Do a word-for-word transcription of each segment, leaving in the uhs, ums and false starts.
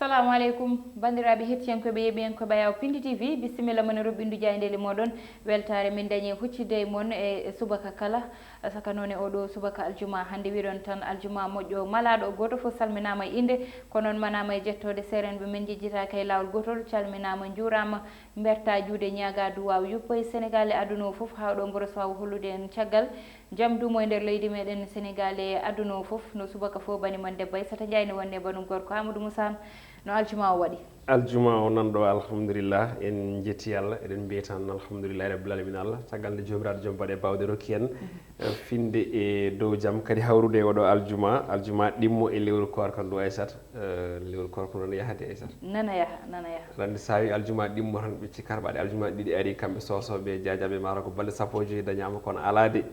Assalamu aleykum, banndiraaɓe hettiyankooɓe, yeeɓiyankooɓe Ayaw Pindi T V, bisimilla mon e roɓɓindu jaayndeeli mooɗon. Weltaare min dañi huccitde e mon e subaka kala, saka noon e oɗo subaka aljuma. Hannde wiɗon tan aljuma moƴƴo malaaɗo, gooto fof salminaama e innde, ko noon manaama e jettoode. Seerenɓe men njejjitaaka e laawol gootol, calminaama, njuuraama, mberta juuɗe, ñaaga duwaaw yuppa e Senegaal e aduna o fof, haa ɗo mboɗo so waawi hollude en caggal jam duumo e nder leydi meɗen Senegaal e aduna o fof. No subaka fof bani mon debbo Aissata Ndiaye ne wonde banum gorko Amadou Moussa Anne. No aljuma o waɗi? Aljuma o nan ɗo, alhamdulillah, en njetti Allah, eɗen mbiya tan alhamdulillahi rabbil alamin Allah, caggal nde jomiraɗo joom baɗe bawde rokki en, eh, finde e dow jam, kadi hawrude e oɗo aljuma, aljuma ɗimmo e lewru koorka ndu, Aissata. Eh, lewru koorka ndu nana yaha de, Aissata. Nana yaha, nana yaha. Aɗa anndi, so tawi aljuma ɗimmo tan, ɓe cikkat ɓaade aljuma ɗiɗi ari, kamɓe soosooɓe, jaajaaɓe, maaro ko balɗe sappo e joyi dañaama, kono alaa de.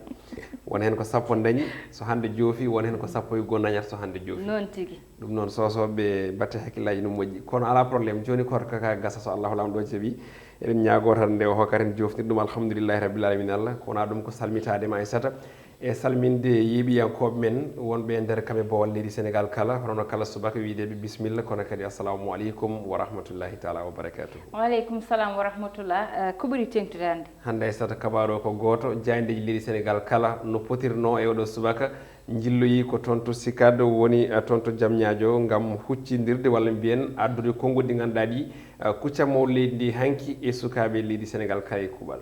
Won heen ko sappo dañi, so hannde joofi, won heen ko sappo e goo dañata, so hannde joofi. Noon tigi. Ɗum noon, soosooɓe, mbatte hakkillaaji no moƴƴi. Kono alaa problème, jooni koorka ka gasa, so Allahu Laamɗo jaɓi. Eɗen ñaagoo tan nde o hokkat en joofnirde ɗum, alhamdulillahi rabbil alamin Allah. Ko wonaa ɗum, ko salmitaade ma, Aissata, e salminde yeeɓiyankooɓe men wonɓe e nder kaɓe boowal leydi Senegaal kala, hono no kala subaka wiide ɓe bisimilla, kono kadi assalamu aleykum wa rahmatullahi taala wa barakatuh. Wa aleykum salam wa rahmatullah. Eh, ko ɓuri teeŋtude hannde? Hannde, Aissata, kabaaru o ko gooto, jaayndeeji leydi Senegaal kala no potirnoo e oɗo subaka, njilloyi ko toon to Sicap woni, eh, toon to Diamniadio, ngam huccindirde walla mbiyen addude konnguɗi ɗi ngannduɗaa ɗi, eh, kuccam mawɗo leydi ndi hanki e sukaaɓe leydi Senegaal kala e kuuɓal.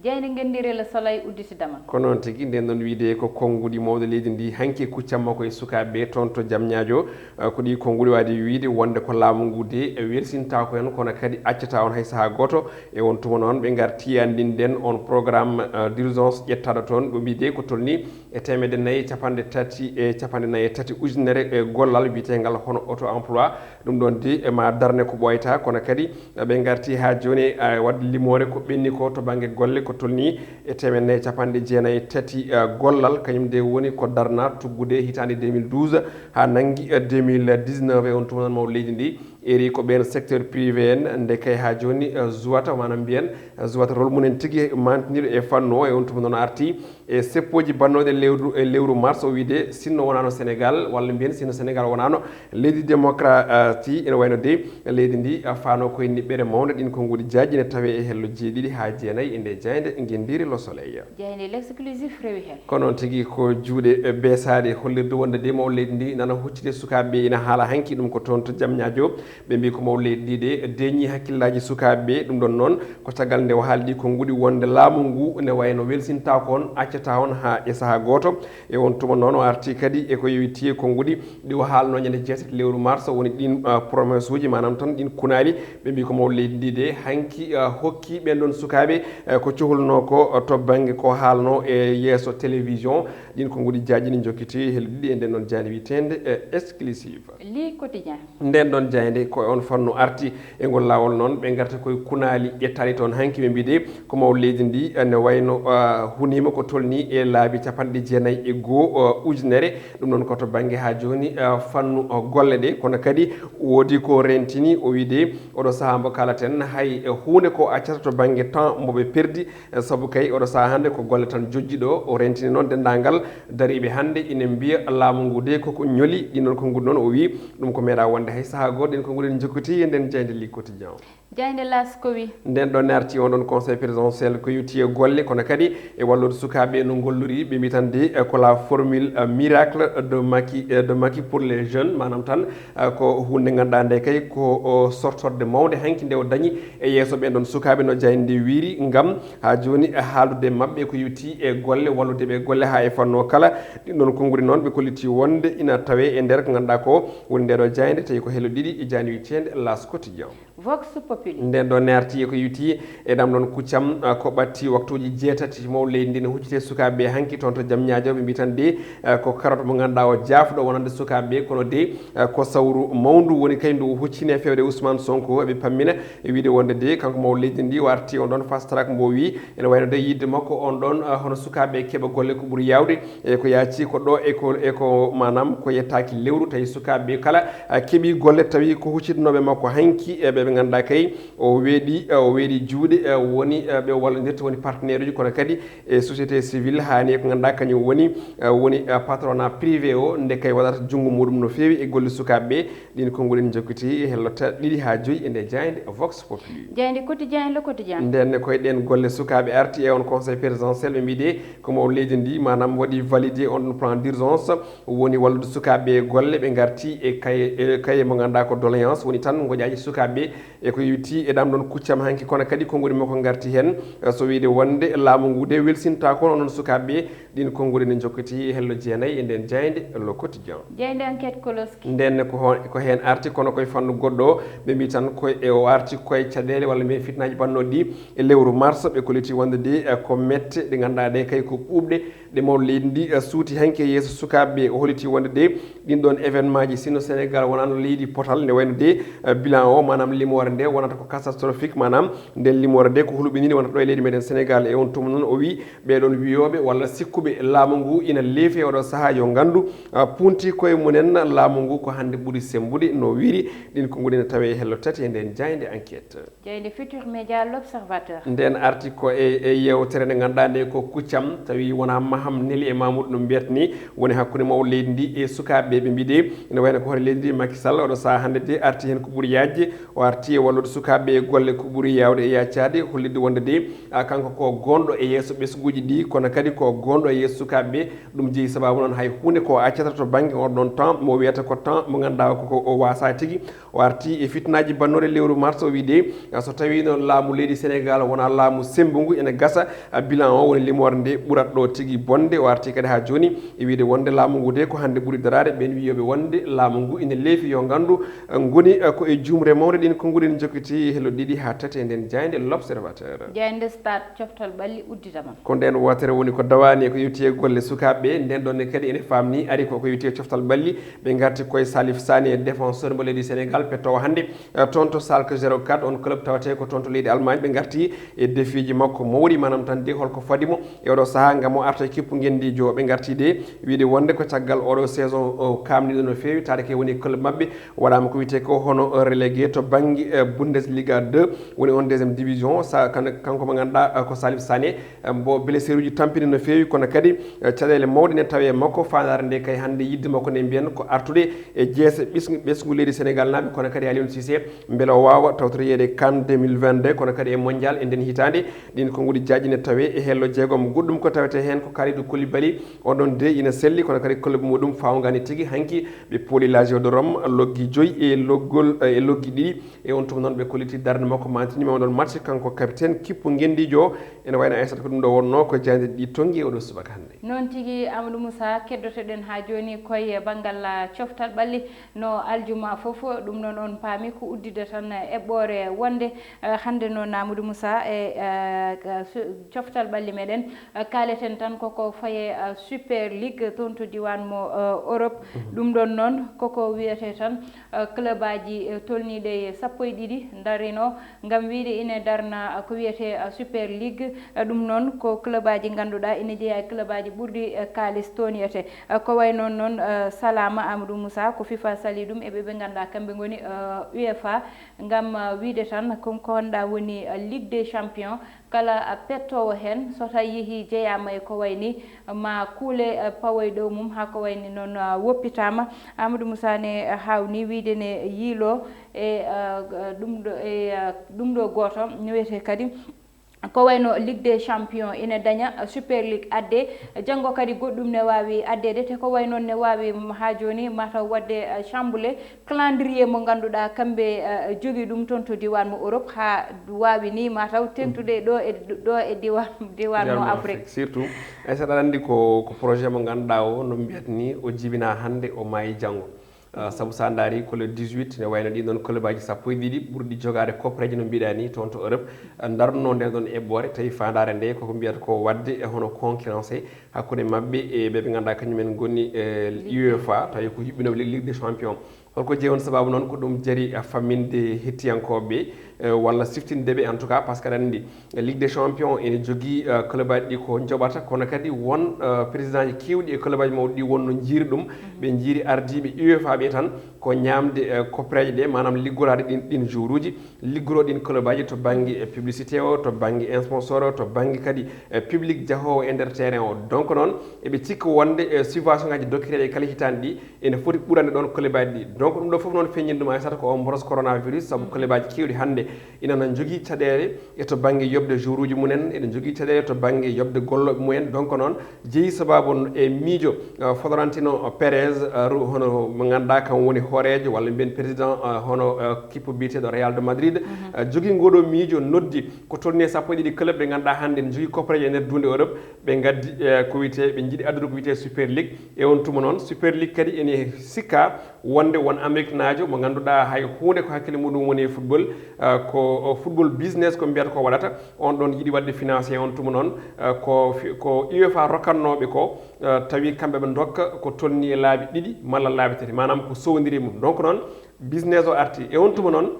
Jaaynde ngenndi Le Soleil udditi damal. Ko noon tigi, nden noon wiide ko konnguɗi mawɗo leydi ndi hanki e kuccam makko e sukaaɓe toon to Diamniadio, eh, ko ɗi konnguɗi waɗi wiide wonde ko laamu ngu de, eh, welsintaako en, kono kadi accata on hay sahaa gooto. E on tuma noon ɓe ngarti anndinde en on programme, eh, d'urgence ƴettaɗo toon, ɓe mbiide ko tolni e teemedde nayi e capanɗe tati e capanɗe nayi e tati ujunere e gollal wiyeteengal hono auto emploi. Ɗum ɗoon de e ma darne ko ɓooyta, kono kadi ɓe ngarti haa jooni, eh, waɗde limoore ko ɓenni ko to bannge golle ko tolni e teemedde nayi e capanɗe jeenayi e tati, eh, gollal, kañum de woni ko darna tuggude hitaande deux mille douze haa nanngi, eh, deux mille dix-neuf. E on tuma noon mawɗo leydi ndi eri ko ɓeen secteur privé en, nde kay haa jooni, eh, zuwata, maanaam mbiyen, eh, zuwata rôle mum en tigi mantiniiɗo e fannu o. E on tuma noon arti e seppooji bannooɗe lewru, e lewru mars o wiide, sinno wonaano Senegaal, walla mbiyen sinno Senegaal wonaano leydi démocratie, ene wayno de leydi ndi, eh, faano koye niɓɓere mawnde, ɗin konnguɗi jaajji ne tawe e hello jeeɗiɗi haa jeenayi e nde jaaynde ngenndire Le Soleil. Jaaynde L'Exclusif rewi heen. Ko noon tigi, ko juuɗe, eh, beesaaɗe hollirde wonde de mawɗo leydi ndi nana hucciti e sukaaɓe ɓe ina haala hanki, ɗum ko toon to Diamniadio. Ɓe mbii ko mawɗo leydi ndi de deeñi hakkillaaji sukaaɓe ɓe. Ɗum ɗoon noon ko caggal nde o haaldi konnguɗi wonde laamu ngu ne wayno welsintaako on, accata on haa e sahaa gooto. E on tuma noon o arti kadi e ko yowiti e konnguɗi ɗi o haalno ñande jeetati lewru mars, woni ɗin, ah, promesse uji, maanaam tan ɗin kunaali. Ɓe mbii ko mawɗo leydi ndi de hanki, ah, hokki ɓen ɗon sukaaɓe, eh, ko cohluno ko, ah, to bannge ko haalno e yeeso télévision. Ɗin konnguɗi jaajini jokkiti hel ɗiɗi e nden ɗon jaaynde wiyeteende, eh, Exclusive. Le Quotidien. Nden ɗon jaaynde ko e on fannu arti e ngol laawol noon. Ɓe ngarta koye kunaali ƴettaaɗi toon hanki, ɓe mbii de ko mawɗo leydi ndi, eh, ne wayno, ah, huniima ko tolni e laabi capanɗe jeenayi e goo, ah, ujunere. Ɗum noon ko to bannge haa jooni, ah, fannu, ah, golle ɗe, kono kadi woodi ko rentini, o wii de oɗo sahaa mbo kalaten hay, eh, huunde ko accata to bannge temps mbo ɓe perdi, eh, sabu kay oɗo sahaa hannde ko golle tan jojji ɗo. O rentini noon denndaangal dariiɓe hannde ina mbiya laamu ngu de koko ñoli. Ɗin noon konnguɗi noon o wii ɗum ko meeɗa wonde hay sahaa gooto. Ɗin konnguɗi en jokkiti e nden jaaynde Le Quotidien. Jaaynde L'As ko wi? Nden ɗo ne arti on ɗon conseil présidentiel ko yowiti e golle, kono kadi e wallude sukaaɓe no ngollori. Ɓe mbii tan de, eh, ko la formule, eh, miracle de Macky, eh, de Macky pour les jeunes, maanaam tan, eh, ko huunde ngannduɗaa nde kay ko, o, sortorde mawnde hanki nde o dañi e yeeso ɓen ɗon sukaaɓe no jaaynde nde wiiri, ngam haa jooni, eh, haaldude e maɓɓe ko yowiti e golle, wallude ɓe golle haa e fannu kala. Ɗin ɗon konnguɗi noon ɓe kolliti wonde ina tawe e nder ko ngannduɗaa ko woni nde ɗo jaaynde, tawi ko hello ɗiɗi e jaaynde wiyeteende L'As Quotidien. Vox Populi. Nden ɗo ne arti ko yowiti e ɗam ɗon kuccam, ah, ko ɓatti waktuuji jeetati mawɗo leydi ndi ne hucciti e sukaaɓe ɓe hanki toon to Diamniadio. Ɓe mbii tan de, ah, ko carotte mo ngannduɗaa o jaafɗo wonande sukaaɓe ɓe, kono de, ah, ko sawru mawndu woni kay ndu huccini e fewde Ousmane Sonko. Eɓe pammina e wiide wonde de kanko mawɗo leydi ndi o arti on ɗon fast track mbo wii ene wayno de yiɗde makko on ɗon, ah, hono sukaaɓe ɓe keɓa golle ko ɓuri yaawde. E ko yaaci ko ɗo e ko, e ko maanaam ko yettaaki lewru, tawi sukaaɓe ɓe kala, ah, keɓi golle, tawi ko huccitinooɓe makko hanki e ɓe ɓe ngannduɗaa kay O weeɗi, o weeɗi juuɗe, woni ɓe wallondirta, woni partenaire uji, kono kadi e société civile, haa ni ko ngannduɗaa kañum woni, woni patronat privé o, nde kay waɗata junngo muɗum no feewi e golle sukaaɓe ɓe. Ɗin konguɗi en jokkiti e hello ta-, ɗiɗi haa joyi e nde jaaynde Vox Populi. Jaaynde Quotidien, Le Quotidien. Nden ne koye ɗen golle sukaaɓe arti e on conseil présidentiel, ɓe mbiɗe ko maw leydi ndi, maanaam waɗi validé on plan d'urgence, woni wallude sukaaɓe e golle, ɓe ngarti e kaye, e kaye mo ngannduɗaa ko doléance, woni tan ngoƴaaji sukaaɓe e ko yowiti e ɗam ɗon kuccam hanki, kono kadi konguɗi makko ngarti heen, eh, so wiyde wonde laamu ngu de welsinta kono onon sukaaɓe ɓe. Ɗin konguɗi ne jokkiti e hello jeenayi e nden jaaynde Le Quotidien. Jaaynde Enquête Koloski. Nden ne ko hon-, ko heen arti, kono koye fannu goɗɗo, ɓe mbi tan ko e o arti koye caɗeele walla mbiyen fitnaaji bannooɗi ɗi e lewru mars, ɓe kolliti wonde de, eh, ko mette ɗe ngannduɗaa ɗe kay ko ɓuuɓɗe, ɗe maw leydi ndi, eh, suuti hanki e yeeso sukaaɓe ɓe. O holliti wonde de ɗin ɗon événement ji, sinno Sénégal wonaano leydi potal, nde wayno de, eh, bilan o, maanaam limoore nde wonata ko catastrophique, maanaam nden limoore de ko hulɓininde wonata ɗo e leydi meɗen Sénégal. E on tuma noon o wi ɓee ɗon wiyooɓe walla sikkuɓe laamu ngu ina leefi e oɗo sahaa yo nganndu, ah, punti koye mumen laamu ngu ko hannde ɓuri semmbude no wiri. Ɗin konguɗi ne tawe e hello tati e nden jaaynde Enquête. Jaaynde Futur Média, L'Observateur. Nden arti ko e, e yewtere nde ngannduɗaa nde ko kuccam, tawi wonaa maham neli e Mamoudou no mbiyat ni, woni hakkunde maw leydi ndi e sukaaɓe ɓe mbiɗe. Ene wayno ko hoore leydi ndi Macky Sall oɗo sahaa hannde de arti heen ko ɓuri yaajde. O arti e wallude sukaaɓe e golle ko ɓuri yaawde e yaacaade, hollitde wonde de, a, kanko ko gonɗo e yeeso ɓesnguuji ɗi, kono kadi ko gonɗo e yeeso sukaaɓe ɓe. Ɗum jeyi sababu noon hay huunde ko accata to bannge on ɗon temps mo wiyata ko temps mo ngannduɗaa ko, ko o waasa tigi. O arti e fitnaaji bannooɗi lewru mars, o wi de, a, so tawi noon laamu leydi Sénégal wonaa laamu semmbungu, ene gasa, a, bilan o woni limoore nde ɓurat ɗo tigi bonde. O arti kadi haa jooni e wiide wonde laamu ngu de ko hannde ɓuri daraade. Ɓeen wiyooɓe wonde laamu ngu ina leefi yo nganndu, a, ngoni, a, ko e juumre mawnde. Ɗin konguɗi en jokkiti hello ɗiɗi haa tati e nden jaaynde L'Observateur. Jaaynde Stade, coftal ɓalli uddita mon. Ko nden wootere woni ko dawaani e ko yowiti e golle sukaaɓe ɓe. Nden ɗon ne kadi ene faamni ari ko ko yowiti e coftal ɓalli. Ɓe ngarti koye Salif Sané, défenseur mo leydi Sénégal, pettoowo hannde, eh, toon to Schalke zéro quatre, on club tawetee ko toon to leydi Allemagne. Ɓe ngarti e défiji makko mawɗi, maanaam tan de holko fadi mo e oɗo sahaa ngam o arta e kippu ngenndiijo. Ɓe ngarti de wiide wonde ko caggal oɗo saison o kaamniiɗo no feewi, tawde ke woni club maɓɓe waɗaama ko wiyetee ko hono relégué to bannge, eh, Bundesliga deux, woni on deuxième division. Sa-, kan-, kanko mo ngannduɗaa, eh, ko Salif Sané, eh, mbo blessureji tampini no feewi, kono kadi, eh, caɗeele mawɗe ne tawi e makko. Faandaare nde kay hannde yidde makko nde mbiyen ko artude e jeese ɓes-, ɓesngu leydi Sénégal naaɓe, kono kadi Aliou Cissé mbele o waawa tawtoreede CAN deux mille vingt-deux, kono kadi e mondial e nden hitaande. Ɗin konguɗi jaaƴi ne tawe e hello jeegom. Goɗɗum ko tawetee heen ko Kalidou Koulibaly, on ɗon de ina selli, kono kadi club muɗum faawngaani tigi. Hanki ɓe pooli Lazio de Rome loggi joyi e loggol, e loggi ɗiɗi. E on tuma noon ɓe kolliti darnde makko, mantinima on ɗon match, kanko capitaine kippu ngenndiijo o. Ene wayno Aissata ko ɗum ɗo wonnoo ko jaaynde ɗi tonngi e oɗo subaka hannde. Noon tigi, Amadou Moussa, keddotoɗen haa jooni koye banngal, ah, coftal ɓalli. No aljuma fof, ɗum noon on paami ko uddida tan eɓɓoore wonde, eh, hannde noon Amadou Moussa e, eh, ka su-, coftal ɓalli meɗen, eh, kaaleten tan koko faye, eh, Super League toon to diiwaan mo, eh, Europe. Mhm. Ɗum ɗon noon koko wiyetee tan, eh, club aji, eh, tolniiɗo e sappo e ɗiɗi darino ngam wiyde ina darna, eh, ko wiyetee, eh, Super League. Eh, ɗum noon ko club aji ngannduɗaa ina jeyaa e club aji ɓurɗi, eh, kaalis toon yiyetee. Eh, ko wayi noon noon, eh, Salama Amadou Moussa, ko FIFA salii ɗum e ɓe ɓe ngannduɗaa kamɓe ngoni, eh, UEFA, ngam, eh, wiyde tan ko, ko ngannduɗaa woni, eh, Ligue des Champions. Kala, eh, pettoowo heen, so tawi yehii jeyaama e ko wayi ni, ma kuule, eh, pawoye dow mum haa ko wayi ni noon, eh, woppitaama. Amadou Moussa ne, eh, haawni wiyde ne yiiloo e, eh, ɗum ɗo, e, eh, ɗum ɗo gooto, no wiyetee kadi ko wayno Ligue des Champions ina daña, Super League adde, janngo kadi goɗɗum ne waawi addeede, te ko way noon ne waawi, mm, haa jooni mataw waɗde, eh, chamboulé calendrier mo ngannduɗaa kamɓe, eh, jogii ɗum toon to diiwaan mo Europe, haa waawi ni mataw teŋtude ɗo e, ɗo e diiwaan, diiwaan mo Afrique. Surtout, Aissata, aɗa anndi ko, ko projet mo ngannduɗaa o, no mbiyat ni, o jibinaa hannde, o maayi janngo. Ah, sabu so a ndaari ko le dix-huit, ne wayno ɗin ɗon club aji sappo e ɗiɗi ɓurɗi jogaade koppareeji no mbiɗa ni toon to Europe, ah, ndarnoo nden ɗon eɓɓoore, tawi faandaare nde koko mbiyata ko waɗde e hono concurrence hakkunde maɓɓe e ɓe ɓe ngannduɗaa kañumen ngoni, eh, UEFA, tawi ko yuɓɓinooɓe Ligue, Ligue des Champions. Holko jeyi on sababu noon? Ko ɗum jari, ah, famminde hettiyankooɓe, eh, walla siftinde ɓe en tout cas, par ce que aɗa anndi, eh, Ligue des Champions ene jogii, eh, club aji ɗi ko njoɓata, kono kadi won, eh, président ji keewɗi e club aji mawɗi ɗi wonno njiiri ɗum, ɓe njiiri ardiiɓe UEFA ɓe tan ko ñaamde, eh, koppereeje ɗe, maanaam liggoraade ɗin, ɗin joueuruuji, liggoroo ɗin club aji to bannge, eh, publicité o, to bannge sponsor o, to bannge kadi, eh, public jahoowo e nder terrain o. Donc noon, eɓe cikka wonde, eh, subvention ngaji dokketeeɗi kala hitaande ɗi, ene foti ɓurande ɗon club aji ɗi. Donc ɗum ɗo fof noon feññini ɗum, hay sata ko on mboros coronavirus, sabu club aji keewɗi hannde ina na njogii caɗeele e to bannge yoɓde joueuruuji mumen, ene njogii caɗeele to bannge yoɓde gollooɓe mumen. Donc noon jeyi sababu e miijo, uh, Florentino Perez, uh, ru-, hono mo ngannduɗaa kam woni hooreejo walla mbiyen président, uh, hono, uh, kippo biyeteeɗo Real de Madrid, uh, jogii ngoo ɗoo miijo, noddi ko tolni e sappo e ɗiɗi club ɗe ngannduɗaa hannde ene njogii koppareeje e nder duunde Europe, ɓe ngaddi, eh, ko wiyetee, ɓe njiɗi addude ko wiyetee Super League. E on tuma noon, Super League kadi ene sikka wonde won Ameriknaajo mo ngannduɗaa hay huunde ko hakkille muɗum woni e football, eh, ko football business ko mbiyata ko waɗata. On ɗon yiɗi waɗde financé on tuma noon, eh, ko fi-, ko UEFA rokkannooɓe ko, eh, tawi kamɓe ɓe ndokka ko tolni e laabi ɗiɗi malla laabi tati, maanaam ko sowndiri mum. Donc noon, business o arti. E on tuma noon,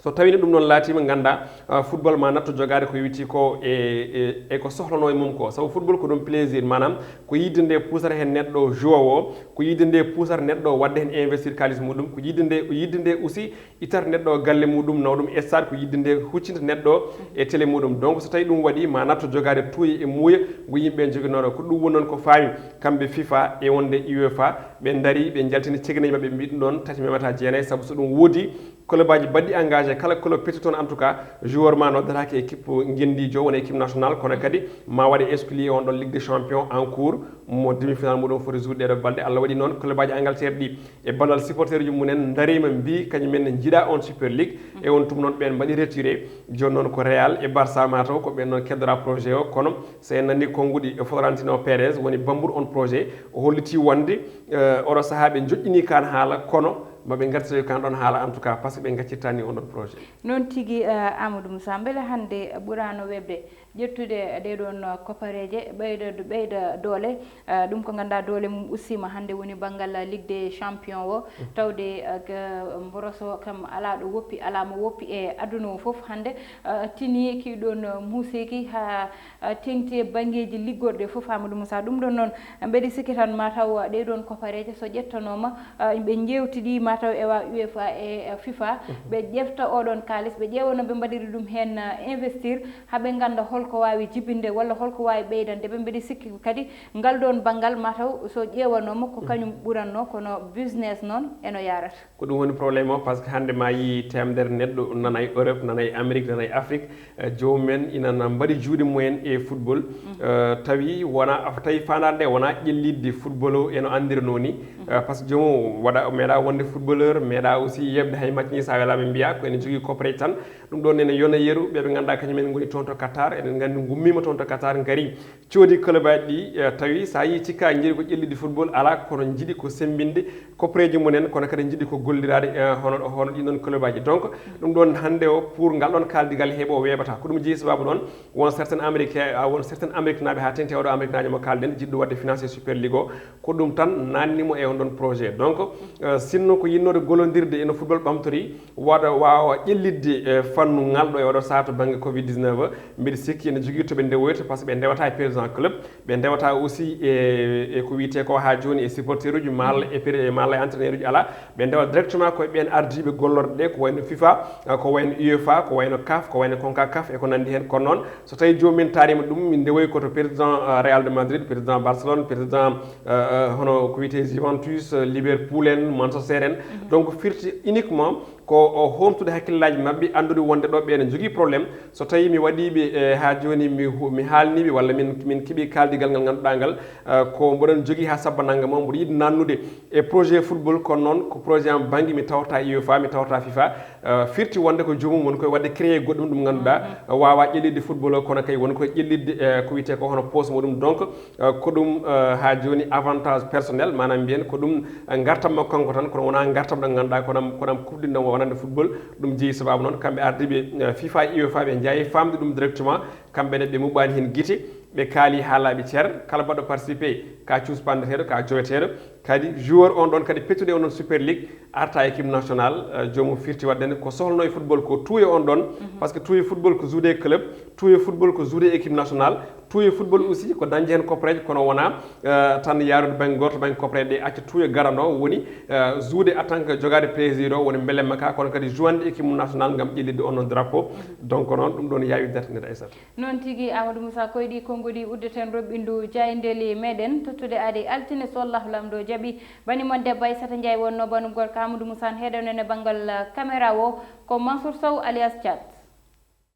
so tawii ne ɗum noon laatiima, nganndaa, ah, football ma natto jogaade ko yowiti ko e, e, e ko sohlanoo e mum ko. Sabu football ko ɗum plaisir, maanaam ko yiɗde nde puusata heen neɗɗo joue o, ko yiɗde nde puusata neɗɗo waɗde heen investir kaalis muɗum, ko yiɗde nde, yiɗde nde aussi itata neɗɗo galle muɗum, nawa ɗum stade, ko yiɗde nde huccinta neɗɗo e télé muɗum. Donc so tawii ɗum waɗi, ma natto jogaade tuuya e muuya ngu yimɓe njoginooɗo. Ko ɗum woni noon ko faami kamɓe FIFA e wonde UEFA, ɓe ndarii, ɓe njaltini cegneeji maɓɓe, ɓe mbii ɗum ɗoon tati memata jeenayi, sabu so ɗum woodi, club aji baɗɗi engagé, kala club petuɗo toon, en tout cas, joueur ma noddataake équipe ngenndiijo, wona équipe nationale, kono kadi ma waɗe exclu e on ɗon Ligue des Champions en cours, mo demi-finale muɗum foti jouer ɗeɗo balɗe. Allah waɗi noon, club aji Angleterre ɗi, e ballal supporter uji mumen, ndariima, mbii kañum en ne njiɗa on Super League, e on tuma noon ɓeen mbaɗi retiré. Jooni noon ko Real e Barça mataw ko ɓeen noon keddora projet o, kono so en nani konnguɗi e Florentino Perez, woni bambuɗo on projet, o holliti wonde, eh, oɗo sahaa ɓe njoƴƴini kaan haala, kono maɓe ngartitoy kaan ɗon haala, en tout cas, par ce que ɓe ngaccirtani on ɗon projet. Noon tigi, eh, Amadou Moussa, mbele hannde ɓuraano weɓde ƴettude ɗee ɗoon koppareeje, ɓeyda, ɓeyda doole, eh, ɗum ko ngannduɗaa doole mum ustiima hannde woni banngal Ligue des Champions o, tawde, eh, ka, mboroso kam alaa ɗo woppi, alaa mo woppi e aduna o fof hannde, eh, tini kii ɗoon, eh, muuseeki haa, eh, teŋti e banngeeji liggorɗi fof, Amadou Moussa. Ɗum ɗoon noon, mbeɗa sikki tan mataw ɗee ɗoon koppareeje so ƴettanooma, eh, ɓe njeewtidi mataw e wa UEFA e, eh, FIFA, ɓe ƴefta oɗon kaalis, ɓe ƴeewa no ɓe mbaɗiri ɗum heen, eh, investir, haa ɓe ngannda holko waawi jibinde walla holko waawi ɓeydande ɓe. Mbeɗa sikki kadi ngal ɗoon banngal mataw so ƴeewanooma ko kañum ɓuranno, kono business noon eno yarata. Ko ɗum woni problème o, par ce que hannde ma yii teemedere neɗɗo nanay Europe, nanay Amérique, nanay Afrique, eh, joomum en ina na mbaɗi juuɗe mumen e football, eh, tawi wona, tawi faandaare nde wona ƴellitde football o eno anndirnoo ni, eh, par ce que joomum waɗa, meeɗa wonde footballeur, meeɗa aussi yeɓde hay match ni, so a welaama mbiya ko ene jogii koppareeje tan. Ɗum ɗoon ene yona yeru, ɓe ɓe ngannduɗaa kañum en ngoni toon to Qatar, eɗen nganndi ngummiima toon to Qatar, ngari coodi club aji ɗi, eh, tawi so a yii cikka njiɗi ko ƴellitde football, alaa, kono njiɗi ko semmbinde koppareeji mumen, kono kadi njiɗi ko golliraade, eh, hono, hono ɗin ɗon club aji. Donc ɗum ɗoon hannde o, pour ngal ɗoon kaaldigal heɓo weeɓata. Ko ɗum jeyi sababu noon won certains Américains, ah, won certains Américains naaɓe haa teŋti oɗo Américain naajo mo kaalɗen, jiɗɗo waɗde financé Super League o, ko ɗum tan naatni mo e on ɗon projet. Donc, eh, sinno ko yiɗnoode gollondirde eno football ɓamtori, waɗa waawa ƴellitde, eh, fannu ngalɗo e oɗo sahaa to bannge covid dix-neuf, mbiɗa sikki ene jogii to ɓe ndewoyta, par ce que ɓe ndewata e président club, ɓe ndewata aussi e, e ko wiyetee ko haa jooni e supporter uji, malla e pré-, malla e entraîneur uji, alaa, ɓe ndewa directement koye ɓeen ardiiɓe gollorɗe ɗe, ko wayno FIFA, eh, ko wayno UEFA, ko wayno CAF, ko wayno CONCACAF e ko nanndi heen. Kono noon, so tawii joomum en taariima ɗum, min ndewoyi ko to président, eh, Real de Madrid, président Barcelone, président, eh, eh, hono ko wiyetee Juventus, eh, Liverpool en, Manchester en. Donc firti uniquement ko o homtude hakkillaaji maɓɓe, anndude wonde ɗo ɓe ene njogii problème. So tawii mi waɗii ɓe, eh, haa jooni mi hu-, mi haalnii ɓe walla min, min keɓii kaaldigal ngal ngannduɗaa ngal, eh, ko mboɗon njogii haa sabba nannga mo, mboɗo yiɗi naatnude e projet football, kono noon ko projet am bannge, mi tawta UEFA, mi tawta FIFA, eh, firti wonde ko joomum woni koye waɗde créé goɗɗum ɗum ngannduɗaa, eh, waawaa ƴellitde football o, kono kay woni koye ƴellitde, eh, ko wiyetee ko hono poste muɗum. Donc, eh, ko ɗum, eh, haa jooni avantage personnel, maanaam mbiyen ko ɗum, eh, ngartam makko kanko tan, kono wonaa ngartam ɗam ngannduɗaa ko ɗam, ko ɗam kuɓɗinɗam wonande football. Ɗum jeyi sababu noon kamɓe ardiiɓe, eh, FIFA e UEFA ɓe njaayi faamde ɗum directement, kamɓe ne ɓe muɓɓaani heen gite. Ɓe kaali haa laaɓi cer, kala baɗɗo participé ka cuuspandateeɗo, ka joweteeɗo. Kadi joueur on ɗon kadi pettude on ɗon Super League arta équipe nationale, eh, joomum firti waɗde nde ko sohlano e football ko tuuyo on ɗon, parce que tuuyo football ko jouer club, tuuyo football ko jouer équipe nationale, tuuyo football aussi ko dañde heen koppareeje, kono wonaa, eh, tan yaarude bannge gooto, bannge koppareeje ɗe acca tuuyo garano woni, eh, jouer en tant que jogaade plaisir o woni mbelemma ka, kono kadi jouande équipe mum nationale ngam ƴellitde on ɗon drapeau. Donc noon ɗum ɗon yaawi dartinede, Aissata. Noon tigi, Amadou Moussa, koye ɗi konnguɗi uddeten roɓɓindu jayndeli meɗen tottude aadi altine so Allahu Laamɗo jaɓi. Bani mon debbo Aissata Ndiaye wonno banugol ka Amadou Moussa heɗonen e banngal, uh, caméra o ko Mansour Sow alias Thiat.